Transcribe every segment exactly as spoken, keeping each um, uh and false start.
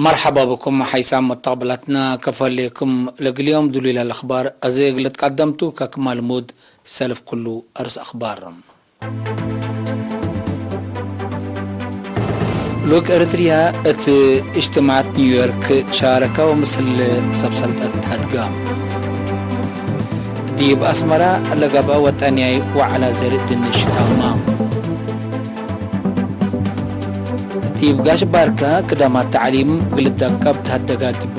መርሐባ ብኩም ሐይሳም መተቅብላትና፣ ከፈሌኩም ለግል ዮም ዱሊላ ለአኽባር አዜ እግል ትቀደምቱ፣ ከክማ ልሙድ ሰልፍ ክሉ አርስ አኽባር። ሉክ ኤሪትርያ እት እጅትማዓት ኒውዮርክ ሻረከ ወምስል ሰብ ሰልጠት ተሀድገ። ዲብ አስመረ ለገብአ ወጠንያይ ወዐለ ዘርእ ድንሽ ታማ። ዲብ ጋሽ ባርከ ክዳማት ተዕሊም እግል ልደቀብ ተሀደጋ ዲቡ።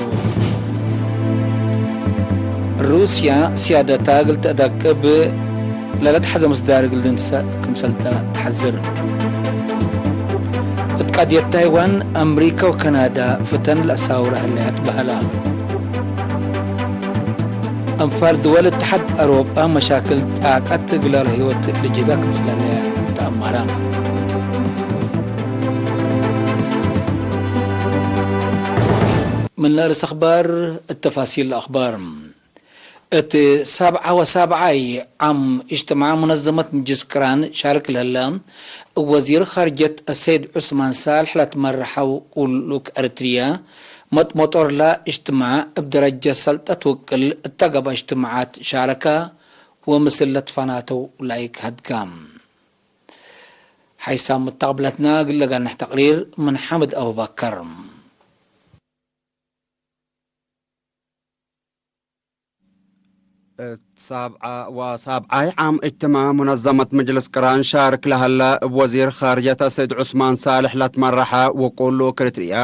ሩስያ ስያደታ እግል ተአደቅብ ለለትሐዘ ምስዳር እግል ልንሰእ ክምሰልተ ተሐዝር። እት ቀድየት ታይዋን፣ አምሪከ ወከናዳ ፍተን ለአሳውረ ህለያት በሀላ። አንፋር ድወል እትሓድ አውሮጳ መሻክል ጣቀት እግለ ለህይወት ልጅጋ ክምሰል ህለያት ተአማራ። ምን ለአርስ አኽባር፣ እት ተፋሲል አኽባር። እት ሳብዓ ወሳብዓይ ዓም እጅትማዕ ሙነዘመት ምጅልስ ቅራን ሻርክ ለህለ፣ እብ ወዚር ኻርጀት አሰይድ ዑስማን ሳልሕ ለትመረሐው ውቁል ሉክ ኤሪትርያ፣ መጥመጦርላ እጅትማዕ እብ ደረጀት ሰልጠት ውቅል እተ ገብአ እጅትማዓት ሻረከ ወምስል ለትፈናተው ላይክ ሀድጋ። ሐይሳም መተቅብለትና እግል ለጋንሕ ተቅሪር ምን ሓምድ አቡበከር። እት ሳብዓ ወሳብዓይ ዓም እጅትማዕ ሙነዘመት ምጅልስ ቅራን ሻርክ ለሀለ፣ እብ ወዚር ኻርጀት አሰይድ ዑስማን ሳልሕ ለትመረሐ ውቁል ሉክ ኤሪትርያ፣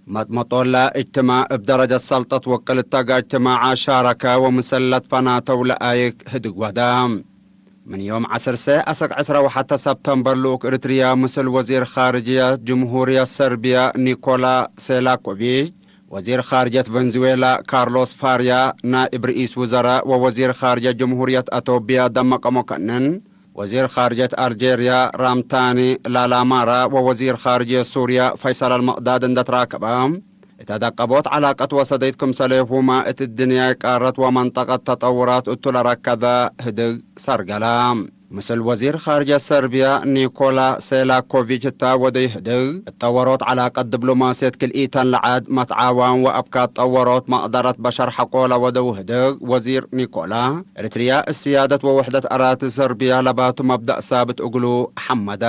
መጥመጦለ እጅትማዕ እብ ደረጀት ሰልጠት ወቅል እተ ገብአ እጅትማዕ ሻረከ ወምስል ለትፈናተው ለአይክ ህድግ ወደ። ምን ዮም ዐስር ሰዕ አሰክ ዕስራ ወሐተ ሰብተምበር፣ ልኡክ ኤሪትርያ ምስል ወዚር ኻርጅየት ጅምሁርየት ሰርብያ ኒኮላ ሴላኮቪች፣ ወዚር ኻርጅየት ቨንዙዌላ ካርሎስ ፋርያ፣ ናኢብ ርኢስ ውዘራእ ወወዚር ኻርጅየት ጅምሁርየት አቶብያ ደመቀ ሞከንን፣ ወዚር ኻርጅየት አልጄርያ ራምታኒ ላላማራ ወወዚር ኻርጅየት ሱርያ ፈይሰል አልመቅዳድ እንደ ትራከበ፣ እት አደቀቦት ዐላቀት ወሰደይት ክምሰሌሁመ እት እድንያይ ቃረት ወመንጠቀት ተጠውራት እቱ ለረከደ ህድግ ሰርገለ። ምስል ወዚር ኻርጅየት ሰርብያ ኒኮላ ሴላኮቪች እተ ወደዩ ህድግ፣ እት ጠወሮት ዐላቀት ድብሎማስየት ክልኢተን ለዐድ መትዓዋን ወአብካት ጠወሮት መቅደረት በሸር ሐቆ ለወደው ህድግ፣ ወዚር ኒኮላ፣ ኤሪትርያ እት ስያደት ወውሕደት አራቲ ሰርብያ ለባቱ መብደእ ሳብት እግሉ ሐመደ።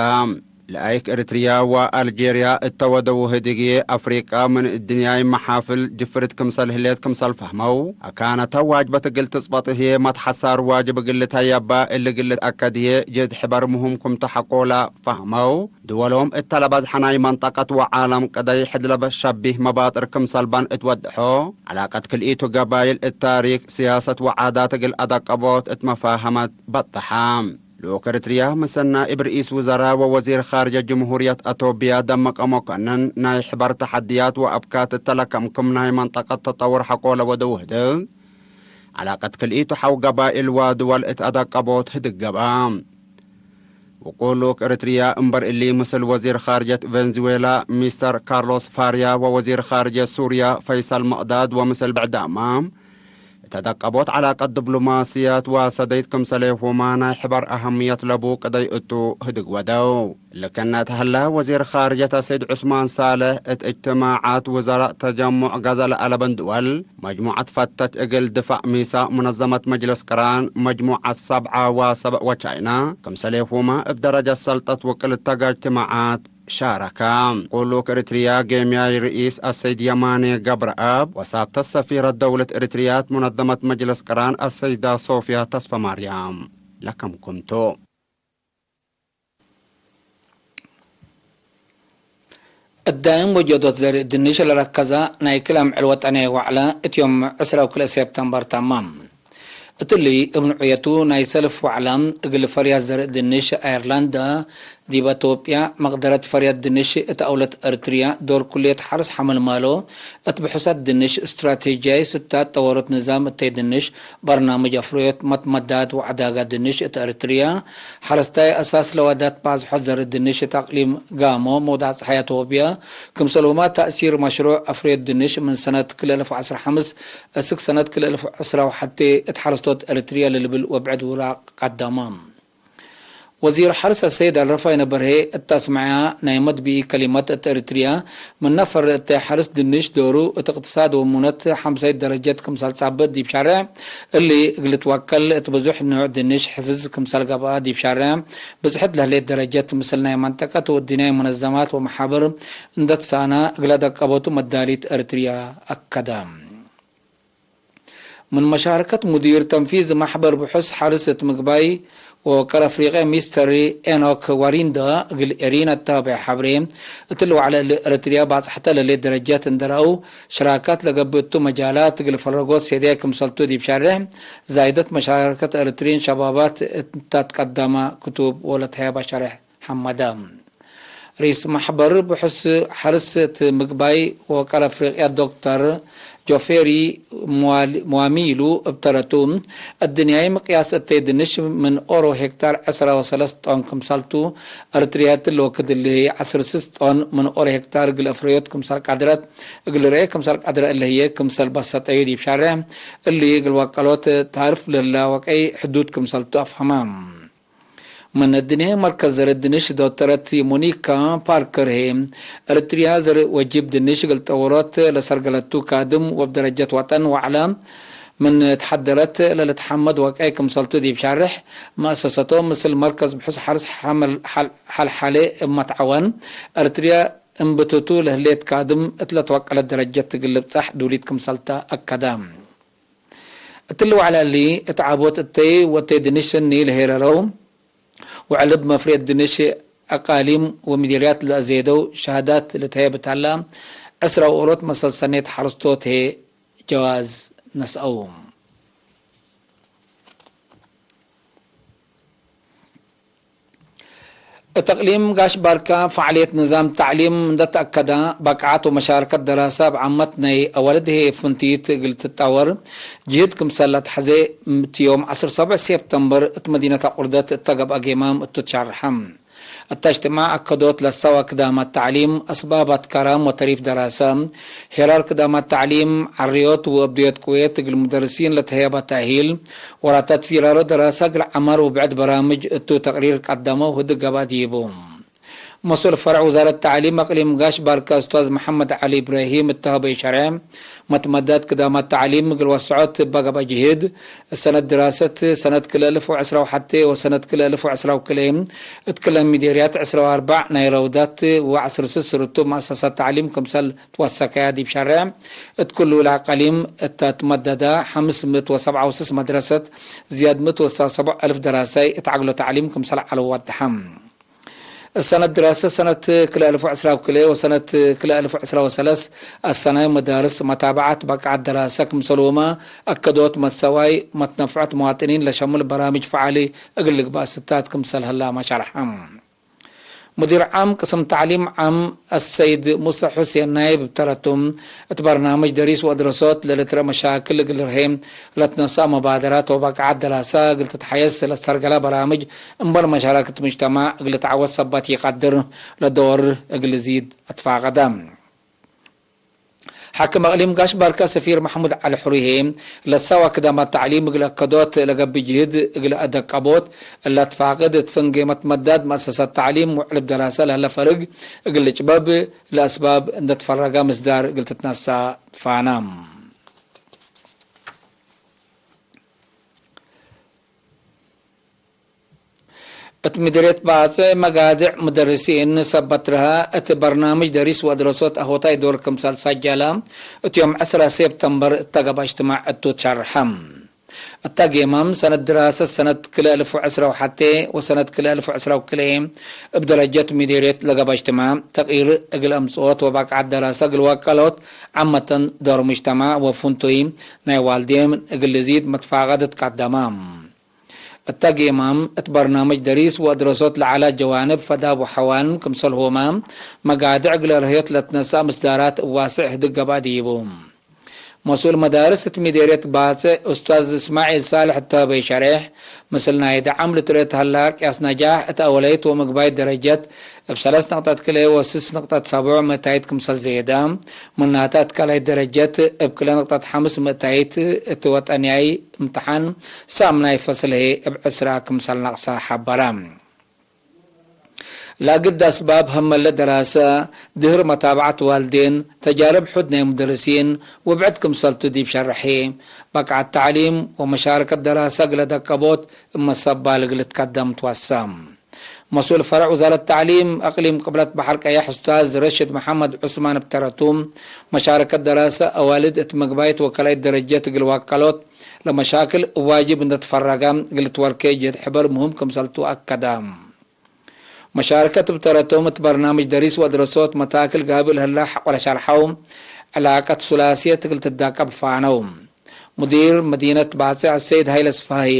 ለአይክ ኤሪትርያ ወአልጄርያ እተ ወደው ህድግዬ አፍሪቃ ምን እድንያይ መሓፍል ጅፍርት ክምሰል ህሌት ክምሰል ፈህመው፣ አካነተ ዋጅበት እግል ትጽበጥ ህዬ መትሐሳር ዋጅብ እግል ልተየበ እሊ እግል ልትአከድ ህዬ ጅህድ ሕበር ምሁም ክምተ ሐቆለ ፈህመው፣ ድወሎም እተ ለበዝሐ ናይ መንጠቀት ወዓለም ቅደይ ሕድ ለሸቢህ መባጥር ክምሰል በን እት ወድሖ፣ ዐላቀት ክልኢቱ ገባይል እት ታሪክ፣ ስያሰት ወዓዳት እግል አደቀቦት እት መፋሀመት በጠሐ። ልኡክ ኤሪትርያ ምስል ናኢብ ርኢስ ውዘራእ ወወዚር ኻርጀ ጅምሁርየት አቶብያ ደመቀ ሞከንን፣ ናይ ሕበር ተሐድያት ወአብካት እተ ለከምክም ናይ መንጠቀት ተጠውር ሐቆ ለወደው ህድግ፣ ዐላቀት ክልኢቱ ሐው ገባይል ወድወል እት አደቀቦት ህድግ ገብአ። ውቁል ልኡክ ኤሪትርያ እምበር እሊ፣ ምስል ወዚር ኻርጀት ቬንዙዌላ ሚስተር ካርሎስ ፋርያ ወወዚር ኻርጀት ሱርያ ፈይሰል መቅዳድ ወምስል ብዕዳማ፣ እተ ደቀቦት ዐላቀት ድብሎማስያት ወሰደይት ክምሰሌሁመ ናይ ሕበር አሀምየት ለቡ ቅደይ እቱ ህድግ ወደው። ልክነት ሀለ፣ ወዚር ኻርጀት አሰይድ ዑስማን ሳልሕ እት እጅትማዓት ውዘራእ ተጀሙዕ ገዘ ለአለበን ድወል፣ መጅሙዐት ፈተት እግል ድፋዕ ሚሳእ ሙነዘመት መጅልስ ቅራን፣ መጅሙዐት ሰብዓ ወሰብዕ ወቻይና፣ ክምሰሌሁመ እብ ደረጀት ሰልጠት ውቅል እተ እጅትማዓት ሻረከ። ውቁል ልኡክ ኤሪትርያ ጌምያይ ርኢስ አሰይድ የማኔ ገብረአብ ወሳብተት ሰፊረት ደውለት ኤሪትርያ እት ሙነዘመት መጅልስ ቅራን አሰይዳ ሶፍያ ተስፈማርያም ለከምኩም ቱ። እዳይም ወጀዶት ዘርእ ድንሽ ለረከዘ ናይ ክል አምዕል ወጠንያይ ወዕለ እት ዮም ዕስራ ወክልኤ ሴፕተምበር ተመ። እትሊ እብ ንዑየቱ ናይ ሰልፍ ወዕለ እግል ፈርያት ዘርእ ድንሽ አየርላንድ ዲብ አቶብያ፣ መቅደረት ፈርያት ድንሽ እት አውለት ኤርትርያ፣ ዶር ኩልየት ሐርስ ሐመልማሎ እት ብሑሳት ድንሽ፣ ስትራቴጅያይ ስታት ጠወሮት ንዛም እተይ ድንሽ፣ በርናምጅ አፍረዮት መትመዳት ወዐዳጋ ድንሽ እት ኤርትርያ፣ ሐረስታይ አሳስ ለዋዳት ባጽሖት ዘርእ ድንሽ እት አቅሊም ጋሞ፣ መውዳዕ ጸሓይ አቶብያ፣ ክምሰልሁመ ተእሲር መሽሩዕ አፍረዮት ድንሽ ምን ሰነት ክልኤ አልፍ ወዐስራ ሐምስ እስክ ሰነት ክልኤ አልፍ ወዐስራ ወሐቴ እት ሐረስቶት ኤርትርያ ለልብል ወብዕድ ውራቅ ቀደመ። ወዚር ሐርስ አሰይድ አልረፋይነ በርሄ እት አስመዐያ ናይ መድብኢ ከሊመት፣ እት ኤሪትርያ ምን ነፈር እተ ሐርስ ድንሽ ዶሩ እት እቅትሳድ ወሙነት ሐምሳይት ደረጀት ክምሰል ጻብጥ ዲብ ሻሬዕ እሊ እግል ልትወከል እት ብዙሕ ኑዕ ድንሽ ሕፍዝ ክምሰል ገብአ ዲብ ሻሬዕ ብዝሕት ለህሌት ደረጀት ምስል ናይ መንጠቀት ወእድንያይ ሙነዘማት ወመሓብር እንደ ትሳነ እግለ ደቀበቱ መዳሊት ኤሪትርያ አከደ። ምን መሻረከት ሙዲር ተንፊዝ ማሕበር ብሑስ ሐርስ እት ምግባይ ወቀር አፍሪቅያ ሚስተር ኤኖክ ዋሪንዳ እግል ኤሪን አተባበዐ ሐብሬ፣ እትሊ ወዕለ እሊ ኤረትርያ ባጽሕተ ለሌት ደረጃት እንደ ረአው፣ ሽራካት ለገብእ እቱ መጃላት እግል ፈረጎት ሴድያይ ክምሰልቱ ዲብ ሸሬሕ፣ ዛይደት መሻረከት ኤረትርይን ሸባባት እት ተትቀደመ ክቱብ ወለተሀየበ ሸሬሕ ሐመደ። ርኢስ መሕበር ብሑስ ሐርስ እት ምግባይ ወቀር አፍሪቅያ ዶክተር ጆፌሪ ሙዋል-፣ ሙዋሚሉ እብ ተረቱ፣ እድንያይ ምቅያስ እተይ ድንሽ ምን ኦሮ ሄክታር ዕስራ ወሰለስ ጦን ክምሰልቱ፣ ኤረትርያ እትሊ ወክድ እሊ ህይ ዐስር ስስ ጦን ምን ኦሮ ሄክታር እግል አፍረዮት ክምሰል ቀድረት፣ እግል ርኤ ክምሰል ቀድረ እሊ ህዬ ክምሰል በሰጠዩ ዲብ ሸሬሕ እሊ እግል ወቀሎት ታርፍ ለህላ ወቀይ ሕዱድ ክምሰልቱ አፍሀመ። ምን እድንያይ መርከዝ ዘርእ ድንሽ ዶክተረት ሞኒካ ፓርከር ህዬ፣ ኤረትርያ ዘርእ ወጅብ ድንሽ እግል ጠወሮት ለሰርገለቱ ካድም ወእብ ደረጀት ወጠን ወዐለ ምን ተሐደረት ለልትሐመድ ወቀይ ክምሰልቱ ዲብ ሸሬሕ፣ መአሰሰቶም ምስል መርከዝ ብሑስ ሐርስ ሐመል-፣ ሐል-፣ ሐልሐሌ እብ መትዐወን፣ ኤረትርያ እምብትቱ ለህሌት ካድም እት ለትወቀለት ደረጀት እግል ልብጸሕ ዱሊት ክምሰልተ አከደ። እትሊ ወዕለ እሊ፣ እት ዐቦት እተይ ወእተይ ድንሽ ሰኒ ለሄረረው ወዕልብ መፍሬት ድንሽ አቃሊም ወምዲርያት ለአዜደው ሸሃዳት ልትሀየብ እት ሀላ፣ ዕስራ ወኦሮት መሰል ሰኔት ሐርስቶት ህዬ ጀዋዝ ነስአው። እት አቅሊም ጋሽ ባርካ ፈዓልየት ንዛም ተዕሊም እንደ ተአከደ፣ በቃዐት ወመሻረከት ደራሰ እብ ዓመት ናይ አወልድ ህዬ ፍንቲት እግል ትጣወር ጅህድ ክምሰል ለአትሐዜ፣ እት ዮም ዐስር ሰብዕ ሴፕተምበር እት መዲነት አቁርደት እተ ገብአ ጌማም እቱ ትሻርሐ። እተ እጅትማዕ አከዶት ለሰዋ ክዳማት ተዕሊም፣ አስባባት ከራም ወተሪፍ ደራሰ፣ ሄራር ክዳማት ተዕሊም፣ ዐርዮት ወእብድዮት ቅዌት እግል ሙደርሲን ለተህየበ ተእሂል፣ ወራታት ፊራሮ ደራሰ እግል ዐማር ወብዕድ በራምጅ እቱ ተቅሪር ቀደመው ህድግ ገብአ ዲቡ። መስኡል ፈርዕ ውዛረት ተዕሊም አቅሊም ጋሽ ባርካ እስቷዝ መሐመድ ዐሊ ኢብራሂም እተ ሀበዩ ሸሬሕ፣ መትመዳት ክዳማት ተዕሊም እግል ወሰዖት እበ ገብአ ጅህድ፣ ሰነት ድራሰት ሰነት ክልኤ እልፍ ወዕስራ ወሐቴ ወሰነት ክልኤ እልፍ ወዕስራ ወክልኤ እት ክለን ሚዴርያት ዕስራ ወአርበዕ ናይ ረውዳት ወዐስር ስስር እቱ መአሰሳት ተዕሊም ክምሰል ትወሰከያ ዲብ ሸሬሕ፣ እት ኩሉ ለአቀሊም እተ ትመደደ ሐምስ ምእት ወሰብዓ ወስስ መድረሰት ዝያድ ምእት ወሰሰቦዕ አልፍ ደራሳይ እት ዐግሎ ተዕሊም ክምሰል ዐለው ወደሐ። ሰነት ድራሰ ሰነት ክልኤ እልፍ ወዕስራ ወክልኤ ወሰነት ክልኤ እልፍ ወዕስራ ወሰለስ አሰናይ መዳርስ መታበዐት በቃዐት ደራሰ ክምሰልሁመ አከዶት መትሰዋይ መትነፍዖት መዋጥኒን ለሸምል በራምጅ ፈዓሊ እግል ልግባእ ስታት ክምሰል ህላመ ሸርሐ። ሙዲር ዓም ቅስም ተዕሊም ዓም አሰይድ ሙሰ ሑሴን ናይብ እብ ተረቱ፣ እት በርናምጅ ደሪስ ወአድረሶት ለልትረእ መሻክል እግል ልርሄ ለትነሰአ መባደራት ወበቃዐት ደራሰ እግል ትትሐየስ ለሰርገለ በራምጅ እምበል መሻረከት ሙጅተማዕ እግል ልትዐወት ሰበት ኢቀድር፣ ለዶር እግል ልዚድ አትፋቀደ። ሓክም አቅሊም ጋሽ ባርካ ሰፊር መሕሙድ ዐሊ ሕሩይ ህዬ፣ ለሰዋ ክዳማት ተዕሊም እግል አከዶት ለገብእ ጅህድ እግል አደቀቦት፣ እለ ትፋቅድ እት ፍንጌ መትመዳድ መአሰሳት ተዕሊም ወዕልብ ደራሰ ለህለ ፈርግ እግል ልጭበብ ለአስባብ እንደ ትፈረገ ምስዳር እግል ትትነሰእ ትፋነ። እት ምድርየት ባጽዕ መጋድዕ ሙደርሲን ሰበት ረሀ፣ እት በርናምጅ ደሪስ ወአድረሶት አሆታይ ዶር ክምሰል ሰጀለ፣ እት ዮም ዕስራ ሴፕተምበር እተ ገብአ እጅትማዕ እቱ ትሸርሐ። እተ ጌማም ሰነት ድራሰት ሰነት ክልኤ እልፍ ወዕስራ ወሐቴ ወሰነት ክልኤ እልፍ ወዕስራ ወክልኤ እብ ደረጀት ምድርየት ለገብአ እጅትማዕ ተቅሪር እግል አምጽኦት ወበቃዐት ደራሰ እግል ወቀሎት ዓመተን ዶር ሙጅተማዕ ወፍንቱይ ናይ ዋልዴን እግል ልዚድ መትፋቀድ ትቀደመ። እተ ጌማም እት በርናምጅ ደሪስ ወአድረሶት ለዐለ ጀዋንብ ፈዳብ ወሐዋን ክምሰልሁመ መጋድዕ እግለ ርህዮት ለትነሰአ ምስዳራት እብ ዋስዕ ህድግ ገብአ ዲቡ። መስኡል መዳርስ እት ምዴርየት ባጽዕ ኡስታዝ እስማዒል ሳልሕ እተ ሀበዩ ሸሬሕ፣ ምስል ናይ ደዓም ልትርኤ ተሀላ ቅያስ ነጃሕ እት አወለይት ወምግባይት ደረጀት እብ ሰለስ ነቅጠት ክልኤ ወስስ ነቅጠት ሰቡዕ ምእታይት ክምሰል ዜደ፣ ምናተ እት ካልኣይት ደረጀት እብ ክልኤ ነቅጠት ሐምስ ምእታይት እት ወጠንያይ እምትሓን ሳምናይ ፈስል ህዬ እብ ዕስራ ክምሰል ነቅሰ ሐበረ። ላግድ አስባብ ሀመለ ደራሰ፣ ድህር መታብዐት ዋልዴን፣ ተጃርብ ሑድ ናይ ሙደርሲን ወብዕድ ክምሰልቱ ዲብ ሸርሐ፣ በቅዐት ተዕሊም ወመሻረከት ደራሰ እግለ ደቀቦት እመ ሰባልግ ልትከደም ትወሰ። መስኡል ፈረዕ ውዛረት ተዕሊም እቅሊም ቅብለት በሐር ቀያሕ ኡስታዝ ረሽድ መሐመድ ዑስማን እብ ተረቱ፣ መሻረከት ደራሰ አዋልድ እት ምግባይት ወከልአይት ደረጀት እግል ዋቀሎት ለመሻክል ዋጅብ እንደ ትፈረገ እግል ትወርኬ ጀድ ሕበር ሙህም ክምሰልቱ አከደ። መሻረከት እብ ተረቶም እት በርናምጅ ደሪስ ወአድረሶት መታክል ጋብእ ለህላ ሐቆ ለሸርሐው፣ ዕላቀት ሱላስየት እግል ትዳቀብ ፋነው። ሙዲር መዲነት ባጽዕ ሰይድ ሀይለ ስፋህዬ፣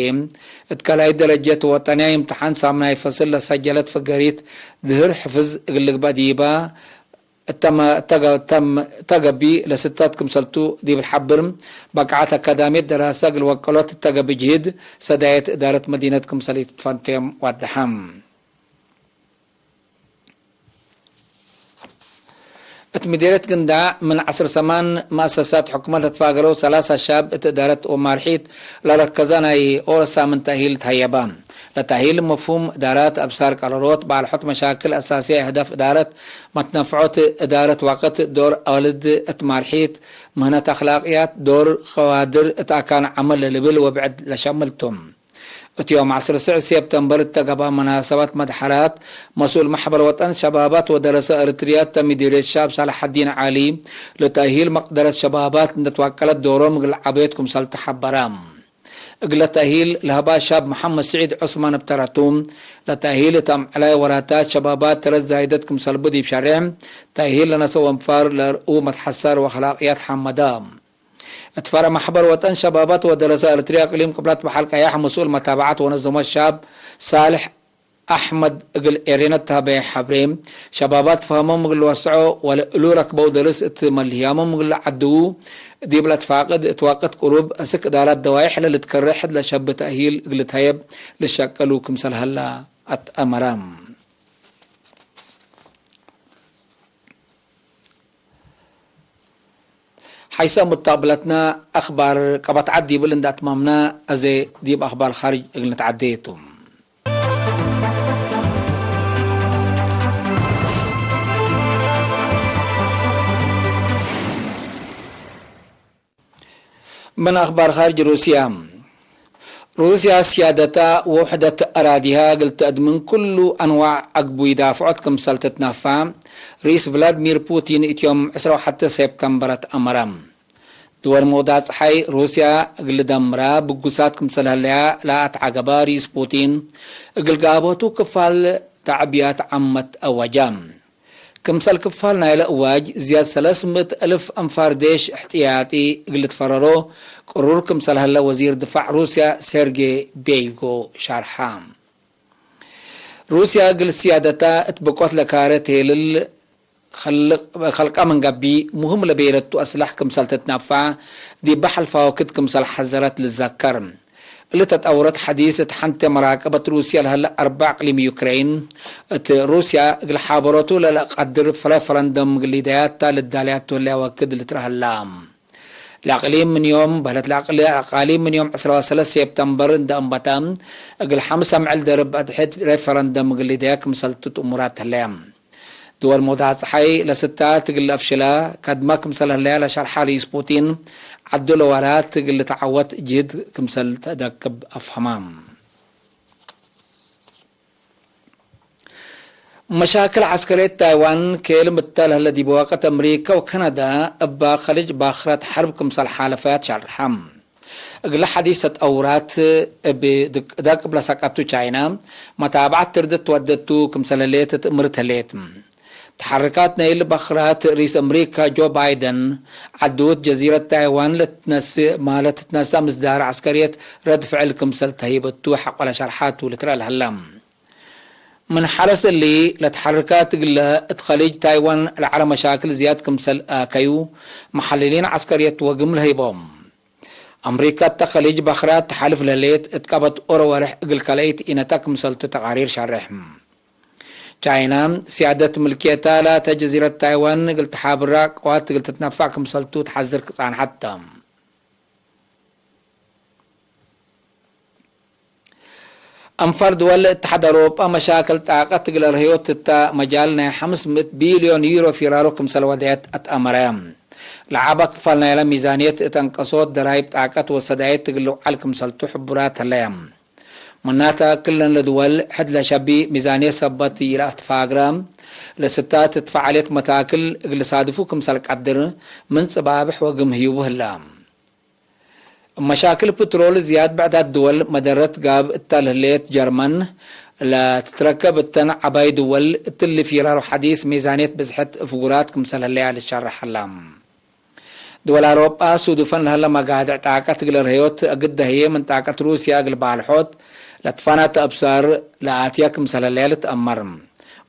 እት ካልኣይት ደረጀት ወጠንያይ እምትሓን ሳምናይ ፈስል ለሰጀለት ፍገሪት ድህር ሕፍዝ እግል ልግበእ ዲባ፣ እተመ-፣ ተገ-፣ ተም-፣ ተገቢ ለስተት ክምሰልቱ ዲብ ለሐብር፣ በቅዓት አካዳምየት ደራሰ እግል ወቀሎት እተ ገብእ ጅህድ ሰዳየት እዳረት መዲነት ክምሰል ኢትትፈንቴም ወደሐም። እት ምዴርየት ግንዳዕ ምን ዐስር ሰማን መአሰሳት ሕኩመት ለትፋገረው ሰላሳ ሻብ እት እዳረት ወማርሒት ለረከዘ ናይ ኦሮ ሳምን ተእሂል ተሀየበ። ለተእሂል መፍሁም እዳረት፣ አብሳር ቀረሮት፣ በአልሖት መሻክል አሳስየ፣ አህዳፍ እዳረት፣ መትነፍዖት እዳረት ወቅት፣ ዶር አዋልድ እት ማርሒት፣ ምህነት አክላቅያት፣ ዶር ከዋድር እት አካን ዐመል ለልብል ወብዕድ ለሸምል ቱ። እት ዮም ዐስር ስዕ ሴፕተምበር እተ ገብአ መናሰባት መድሐራት፣ መስኡል መሕበር ወጠን ሸባባት ወደረሰ እርትርያ እተ ምዲርየት ሻብ ሳልሐዲን ዐሊ፣ ለተእሂል መቅደረት ሸባባት እንዴ ትዋቀለት ዶሮም እግል ዐበዮት ክምሰል ተሐበረ። እግለ ተእሂል ለሀባ ሻብ መሐመድ ስዒድ ዑስማን እብ ተረቱ፣ ለተእሂል እት አምዕላይ ወራታት ሸባባት ተረት ዛይደት ክምሰልቡ ዲብ ሸሬሕ፣ ተእሂል ለነሰ ወንፋር ለርኡ መትሐሳር ወአክላቅያት ሐመደ። እት ፈረ መሕበር ወጠን ሸባባት ወደረሰ እርትርያ እቅሊም ቅብለት በሐር ቀያሕ መስኡል መታብዐት ወነዘመት ሻብ ሳልሕ አሕመድ እግል ኤሬነት ተሀበየ ሐብሬ፣ ሸባባት ፈሀሞም እግል ልወስዖ ወለእሉ ረክበው ደርስ እት መልህያሞም እግል ለዐድዉ፣ ዲብ ለትፋቅድ እት ወቅት ቅሩብ፣ አስክ እዳራት ደዋይሕ ለልትከሬ ሕድ ለሸብ ተእሂል እግል ልትሀየብ ልሸቀሉ ክምሰል ሀላ አትአመረ። ሐይሰ ሙተቅብለትነ አክባር ቀበት ዐድ ዲብል እንደ አትማምነ፣ አዜ ዲብ አክባር ካርጅ እግል ንትዐዴ ቱ። ምን አክባር ካርጅ ሩስያ። ሩስያ ስያደታ ወውሕደት አራዲሃ እግል ተአድምን ክሉ አንዋዕ አግቡይ ዳፍዖት ክምሰል ትትነፈዕ፣ ርኢስ ቭላድሚር ፑቲን እት ዮም ዕስራ ወሐተ ሴፕተምበር አትአመረ። ድወል መውዳጽ ጸሓይ ሩስያ እግል ልደምራ ብጉሳት ክምሰል ህለያ ለአትዓገበ ርኢስ ፑቲን፣ እግል ጋቦቱ ክፋል ተዕብያት ዓመት አወጀ። ክምሰል ክፋል ናይለ እዋጅ፣ ዝያድ ሰለስ ምእት እልፍ አንፋር ዴሽ እሕትያጢ እግል ልትፈረሮ ቅሩር ክምሰል ሀለ ወዚር ድፋዕ ሩስያ ሴርጌ ቤይጎ ሻርሐ። ሩስያ እግል ስያደታ እት ብቆት ለካረ ቴልል ከልቅ-፣ ከልቀ ምን ገብእ፣ ሙህም ለቤለቱ አስላሕ ክምሰል ትትነፈዕ፣ ዲበ ሐልፋ ወክድ ክምሰል ሐዘረት ልዘከር። እሊ ተጠውረት ሐዲስ እት ሐንቴ መራቀበት ሩስየ ለሀለ አርበዕ እቅሊም ዩክሬን፣ እት ሩስያ እግል ሓበሮቱ ለለአቀድር ሬፈረንደም እግል ሊደያታ ልዳለያቱ ህለ ወክድ ልትረሀላ። ለእቅሊም ምን ዮም በህለት ለእቅሊ-፣ አቃሊም ምን ዮም ዕስራ ወሰለስ ሴፕተምበር እንደ አንበተ፣ እግል ሐምስ አምዕል ደርብ አድሕድ ሬፈረንደም እግል ሊደያ ክምሰልቱ እት እሙራት ህለያ። ድወል መውዳጽ ጸሓይ ለስታት እግል ለአፍሽላ ከድመ ክምሰል ህለያ ለሸርሐ ርኢስ ፑቲን፣ ዐዱ ለወራት እግል ልትዐወት ጅህድ ክምሰል ተአደቅብ አፍሀማ። መሻክል ዐስከርየት ታይዋን ኬልም እተ ለህለ ዲብ ወቅት አምሪከ ወከናዳ እበ ከልጅ ባክራት ሐርብ ክምሰል ሓለፈያት ሸርሐ። እግለ ሐዲስ ተጠውራት እብ ድቅ-፣ ደቅብ ለሰቀቱ ቻይና፣ መታብዐት ትርድት ትወደቱ ክምሰል ህሌት ትእምርት ህሌት። ተሐርካት ናይል በክራት ርኢስ አምሪካ ጆ ባይደን፣ ዐድውት ጀዚረት ታይዋን ለትነስእ ማለ ትትነሰእ ምስዳር ዐስከርየት ረድ ፍዕል ክምሰል ተህይበቱ ሐቆ ለሸርሓቱ ልትረአ ለሀለ። ምን ሐለስ እሊ፣ ለተሐርካት እግለ እት ከሊጅ ታይዋን ለዐለ መሻክል ዝያድ ክምሰል አከዩ፣ መሐልሊን ዐስከርየት ወግም ለህይቦም። አምሪካ እተ ከሊጅ በክራት ተሓልፍ ለህሌት፣ እት ቀበት ኦሮ ወርሕ እግል ከልአይት ኢነተ ክምሰልቱ ተቃሪር ሸርሕ። ቻይና፣ ስያደት ምልክየታ ላተ ጀዚረት ታይዋን እግል ተሓብራ ቅዋት እግል ትትነፋዕ ክምሰልቱ ተሐዝር ጻንሐት ተ። አንፋር ድወል እትሓድ አውሮጳ መሻክል ጣቀት እግል አርህዮት እተ መጃል ናይ ሐምስ ምእት ቢልዮን ዩሮ ፊራሮ ክምሰል ወደየት አትአመረ። ለዐበ ክፋል ናይለ ሚዛንየት እት አንቀሶት ደራይብ ጣቀት ወሰዳይት እግል ልውዓል ክምሰልቱ ሕቡራት ህለየ። ምናተ፣ ክለን ለድወል ሕድ ለሸቢ ሚዛንየት ሰበት ኢለአትፋግረ፣ ለስታት እት ፈዓልየት መታክል እግል ሳድፉ ክምሰል ቀድር ምን ጽባብሕ ወግም ህዩቡ ህለ። እብ መሻክል ፕትሮል ዝያድ ብዕዳት ድወል መደረት ጋብ እተ ለህሌት ጀርመን ለትትረከብ እተን ዐባይ ድወል እትሊ ፊራሮ ሐዲስ ሚዛንየት ብዝሕት ፍጉራት ክምሰል ህለያ ልትሸረሕ ሀላ። ድወል አውሮጳ ሱዱፈን ለሀለ መጋድዕ ጣቀት እግል ርህዮት እግድ ህዬ ምን ጣቀት ሩስያ እግል ባልሖት ለትፋናተ አብሳር ለአትየ ክምሰል ህለያ ልትአመር።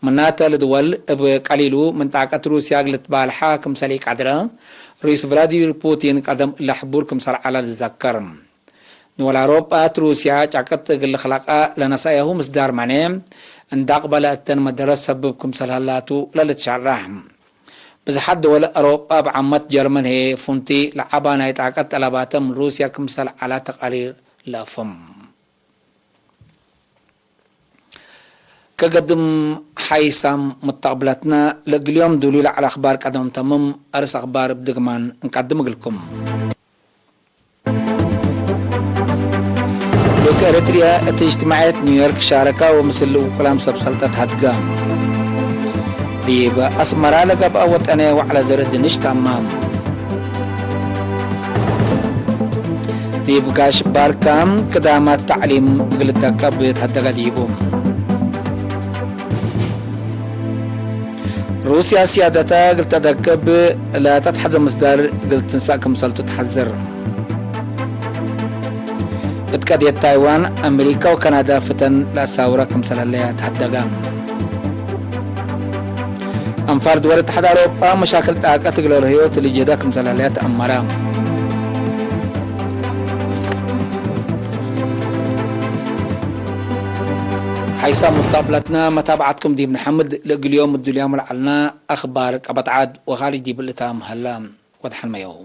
ምናተ ለድወል እብ ቀሊሉ ምን ጣቀት ሩስያ እግል ልትባልሐ ክምሰል ኢቀድረ፣ ርኢስ ቭላዲሚር ፑቲን ቀደም እለ ሕቡር ክምሰል ዐለ ልትዘከር። ንወል አውሮጳ እት ሩስያ ጫቅጥ እግል ልክለቀ ለነሰአሁ ምስዳር መኔ፣ እንደ አቅበለ እተን መደረት ሰብብ ክምሰል ሀላቱ ለልትሸረሕ። ብዝሓት ደወል አውሮጳ እብ ዓመት ጀርመን ህዬ ፉንቲ ለዐባ ናይ ጣቀት ጠለባተ ምን ሩስያ ክምሰል ዐለ ተቃሪር ለአፍህም። ከገድም ሓይሳም ሙተቅብለትነ፣ ለእግል ዮም ዱሉይ ለዐለ አኽባር ቀደም ተምም፣ አርስ አኽባር እብ ድግማን እንቀድም እግልኩም። ዶክ ኤረትርያ እት እጅትማዕየት ኒውዮርክ ሻረካ ወምስል ውቁላም ሰብ ሰልጠት ሀድጋ። ዲብ አስመራ ለገብአ ወጠንየ ወዕለ ዘርእ ድንሽ ተአማም። ዲብ ጋሽ ባርካ ክዳማት ተዕሊም እግል ልትደቀብ ተሀደገ ዲቡ። ሩስያ ስያደተ እግል ተደቅብ ለተትሐዘ ምስዳር እግል ትንሳእ ክምሰልቱ ተሐዝር። እት ቀድየት ታይዋን፣ አሜሪካ ወካናዳ ፍተን ለአሳውረ ክምሰል ህለያ ተሀደገ። አንፋር ድወል እትሓድ አውሮጳ መሻክል ጣቀት እግለ ርህዮት ልጅህደ ክምሰል ህለያ ተአመረ። ሓይሳም ሙተቅብለትነ መታብዐትኩም ዲብ ነሐምድ፣ ለእግል ዮም እዱልያም ለዐልነ አኽባር ቀበት ዐድ ወኻርጅ ዲብ ልእታም ሀለ። ወደሐን መየው።